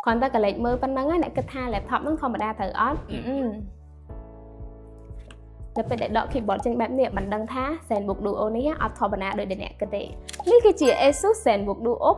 គ្រាន់តែក្រឡេកមើលប៉ុណ្ណឹងអ្នកគិតថា laptop ហ្នឹងធម្មតាត្រូវអត់អឺនៅពេលដែលដក keyboard ចេញបែបនេះមិនដឹងថា ZenBook Duo នេះអត់ធម្មតាដូចដែលអ្នកគិតទេនេះគឺជា ASUS ZenBook Duo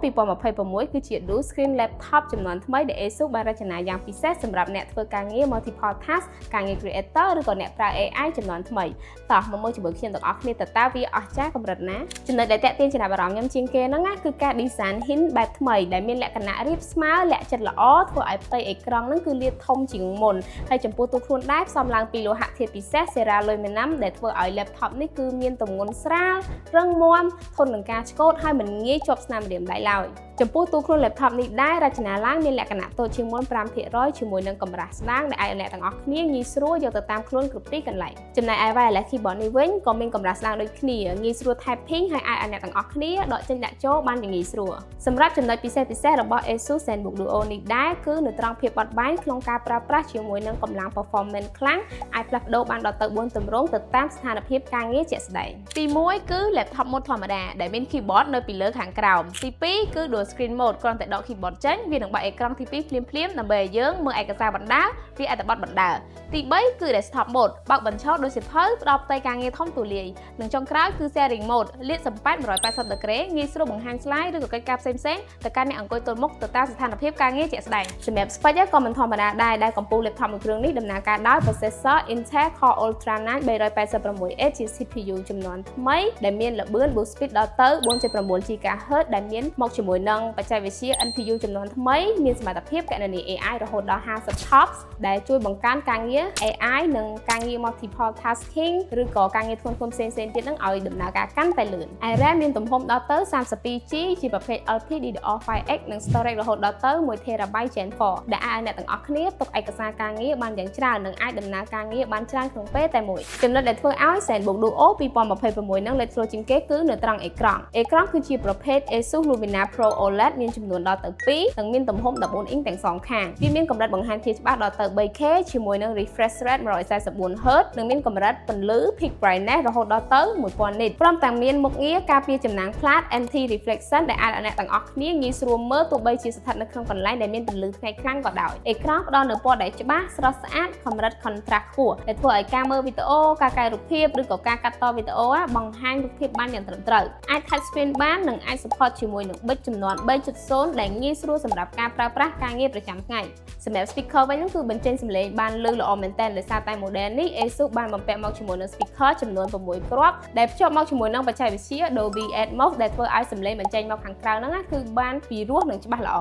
2026គឺជា dual screen laptop ចំនួនថ្មីដែល ASUS បានរចនាយ៉ាងពិសេសសម្រាប់អ្នកធ្វើការងារ multiple task ការងារ creator ឬក៏អ្នកប្រើ AI ចំនួនថ្មីតោះមកមើលជាមួយខ្ញុំទាំងអស់គ្នាតើតើវាអស្ចារ្យកម្រិតណាចំណុចដែលតាក់ទាញចំណាប់អារម្មណ៍ខ្ញុំជាងគេហ្នឹងណាគឺការ design hinge បែបថ្មីដែលមានលក្ខណៈរាបស្មើលាក់ចិត្តល្អធ្វើឲ្យផ្ទៃអេក្រង់ហ្នឹងគឺលាតធំជាងមុនហើយចំពោះតួខ្លួនដែរផ្សំឡើងពីលោហៈធាតុពិសេស Ceraluminum ដែលធ្វើឲ្យ laptop នេះគឺមានទម្ងន់ស្រាលរឹងមាំធន់នឹងការឆ្កូតហើយមិនងាយជាប់ស្នាមម្រាមដៃឡើយចំពោះតួខ្លួន laptop នេះដែររចនាឡើងមានលក្ខណៈតូចជាងមុន5%ជាមួយនឹងកម្រាស់ស្ដាងដែលអាចឲ្យអ្នកទាំងអស់គ្នាងាយស្រួលយកទៅតាមខ្លួនគ្រប់ទីកន្លែងចំណែកឯ wireless keyboard នេះវិញក៏មានកម្រាស់ស្ដាងដូចគ្នាងាយស្រួល typing ហើយអាចឲ្យអ្នកទាំងអស់គ្នាដកចេញដាក់ចូលបានយ៉ាងងាយស្រួលសម្រាប់ចំណុចពិសេសពិសេសរបស់ ASUS ZenBook Duo នេះដែរគឺនៅត្រង់ភាពបត់បែនក្នុងការប្រើប្រាស់ជាមួយនឹងកម្លាំង performance ខ្លាំងអាចផ្លាស់ប្ដូរបានដល់ទៅ4ទម្រង់ទៅតាមស្ថានភាពការងារជាក់ស្ដែងទី1គឺ laptop mode ធម្មតាដែលមាន keyboard នៅពីលើខាងក្រោមទី2គឺ dual screen mode គ្រាន់តែដក keyboard ចេញវានឹងបើកអេក្រង់ទី2ភ្លាមៗដើម្បីឲ្យយើងមើលឯកសារបណ្ដើរវាអត្ថបទបណ្ដើរទី3គឺ desktop mode បើកបញ្ឈរដូចសៀវភៅផ្ដល់ផ្ទៃការងារធំទូលាយនិងចុងក្រោយគឺ sharing mode លាតសំប៉ែត180ដឺក្រេងាយស្រួលបង្ហាញ slide ឬក៏កិច្ចការផ្សេងៗទៅកាន់អ្នកអង្គុយទល់មុខទៅតាមស្ថានភាពការងារជាក់ស្ដែងសម្រាប់ spec ក៏មិនធម្មតាដែរដែលកំពូល laptop មួយគ្រឿងនេះដំណើរការដោយ processor Intel Core Ultra 9 386H ជា CPU ចំនួនថ្មីដែលមានល្បឿន boost speed ដល់ទៅ4.9 GHz ដែលមានមកជាមួយនឹងបច្ចេកវិទ្យា NPU ចំនួនថ្មីមានសមត្ថភាពគណនា AI រហូតដល់50 TOPS ដែលជួយបង្កើនការងារ AI និងការងារ multiple tasking ឬក៏ការងារធ្ងន់ៗផ្សេងៗទៀតហ្នឹងឲ្យដំណើរការកាន់តែលឿនឯ RAM មានទំហំដល់ទៅ 32 GB ជាប្រភេទ LPDDR5X និង storage រហូតដល់ទៅ 1 TB Gen 4ដែលអាចឲ្យអ្នកទាំងអស់គ្នាទុកឯកសារការងារបានយ៉ាងច្រើននិងអាចដំណើរការងារបានច្រើនក្នុងពេលតែមួយចំណុចដែលធ្វើឲ្យ ZenBook Duo 2026ហ្នឹងលេចធ្លោជាងគេគឺនៅត្រង់អេក្រង់អេក្រង់គឺជាប្រភេទ ASUS Lumina Pro OLED មានចំនួនដល់ទៅ2និងមានទំហំ14អ៊ីងទាំងសងខាងវាមានកម្រិតបង្ហាញភាពច្បាស់ដល់ទៅ 3K ជាមួយនឹង refresh rate 144 Hz និងមានកម្រិតពន្លឺ peak brightness រហូតដល់ទៅ1000 nit ព្រមទាំងមានមុខងារការពារចំណាំងផ្លាត anti reflection ដែលអាចឲ្យអ្នកទាំងអស់គ្នាងាយស្រួលមើលទោះបីជាស្ថិតនៅក្នុងកន្លែងដែលមានពន្លឺថ្ងៃខ្លាំងក៏ដោយអេក្រង់ផ្ដល់នូវពណ៌ដែលច្បាស់ស្រស់ស្អាតកម្រិត contrast ខ្ពស់ដែលធ្វើឲ្យការមើលវីដេអូការកែរូបភាពឬក៏ការកាត់តវីដេអូបង្ហាញរូបភាពបានយ៉ាងត្រឹមត្រូវអាច touch screen បាននិងអាច support ជាមួយនឹងប៊ិចចំនួន3.0ដែលងាយស្រួលសម្រាប់ការប្រើប្រាស់ការងារប្រចាំថ្ងៃសម្រាប់ speaker វិញគឺបញ្ចេញសំឡេងបានលឺល្អមែនទែនដោយសារតែ model នេះ ASUS បានបំពាក់មកជាមួយនឹង speaker ចំនួន6គ្រាប់ដែលភ្ជាប់មកជាមួយនឹងបច្ចេកវិទ្យា Dolby Atmos ដែលធ្វើឲ្យសំឡេងបញ្ចេញមកខាងក្រៅហ្នឹងណាគឺបានពីរោះនិងច្បាស់ល្អ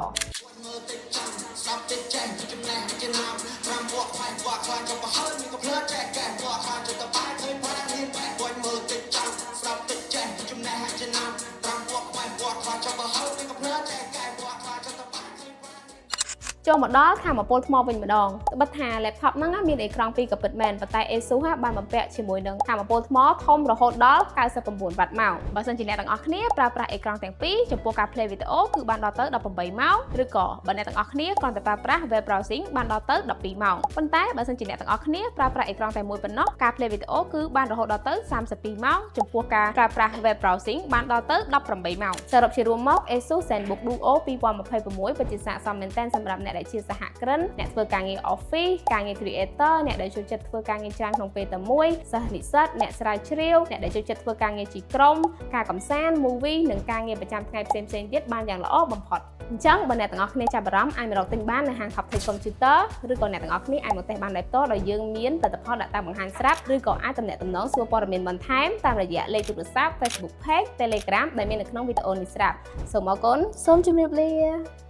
មើលតិចចាំស្ដាប់តិចចេះចំណេះជាណាមត្រាំវក់ខ្វាយវក់ខ្លាចចុះបើហើយមានកំភ្លើចែកកែវក់ខ្លាចចុះតបែឃើញប្រារៀនបែកមើលតិចចាំស្ដាប់តិចចេះចំណេះជាណាមត្រាំវក់ខ្វាយវក់ខ្លាចចុះបើហើយមានកំភ្លើចែកកែវក់ខ្លាចចុះតបែឃើញប្រា ចូលមកដល់ថាមពលថ្មវិញម្ដងត្បិតថា laptop ហ្នឹងណាមានអេក្រង់ពីរក៏ពិតមែនប៉ុន្តែ ASUS បានបំពាក់ជាមួយនឹងថាមពលថ្មធំរហូតដល់99វ៉ាត់ម៉ោងបើសិនជាអ្នកទាំងអស់គ្នាប្រើប្រាស់អេក្រង់ទាំងពីរចំពោះការ play វីដេអូគឺបានដល់ទៅ18ម៉ោងឬក៏បើអ្នកទាំងអស់គ្នាគ្រាន់តែប្រើប្រាស់ web browsing បានដល់ទៅ12ម៉ោងប៉ុន្តែបើសិនជាអ្នកទាំងអស់គ្នាប្រើប្រាស់អេក្រង់តែមួយប៉ុណ្ណោះការ play វីដេអូគឺបានរហូតដល់ទៅ32ម៉ោងចំពោះការប្រើប្រាស់ web browsing បានដល់ទៅ18ម៉ោងសរុបជារួមមក ASUS ZenBook Duo 2026ពិតជាស័ក្តិសមមែនទែនសម្រាប់អ្នកដែលជាសហគ្រិនអ្នកធ្វើការងារ office ការងារ creator អ្នកដែលចូលចិត្តធ្វើការងារច្រើនក្នុងពេលតែមួយសិស្សនិស្សិតអ្នកស្រាវជ្រាវអ្នកដែលចូលចិត្តធ្វើការងារជាក្រុមការកម្សាន្ត movie និងការងារប្រចាំថ្ងៃផ្សេងៗទៀតបានយ៉ាងល្អបំផុតអញ្ចឹងបើអ្នកទាំងអស់គ្នាចាប់អារម្មណ៍អាចមករកទិញបាននៅហាង Top Tech Computer ឬក៏អ្នកទាំងអស់គ្នាអាចមកតេស្តបានដោយផ្ទាល់ដោយយើងមានផលិតផលដាក់តាមបង្ហាញស្រាប់ឬក៏អាចទំនាក់ទំនងសួរព័ត៌មានបន្ថែមតាមរយៈលេខទូរស័ព្ទ Facebook Page Telegram ដែលមាននៅក្នុងវីដេអូនេះស្រាប់សូមអរគុណសូមជម្រាបលា។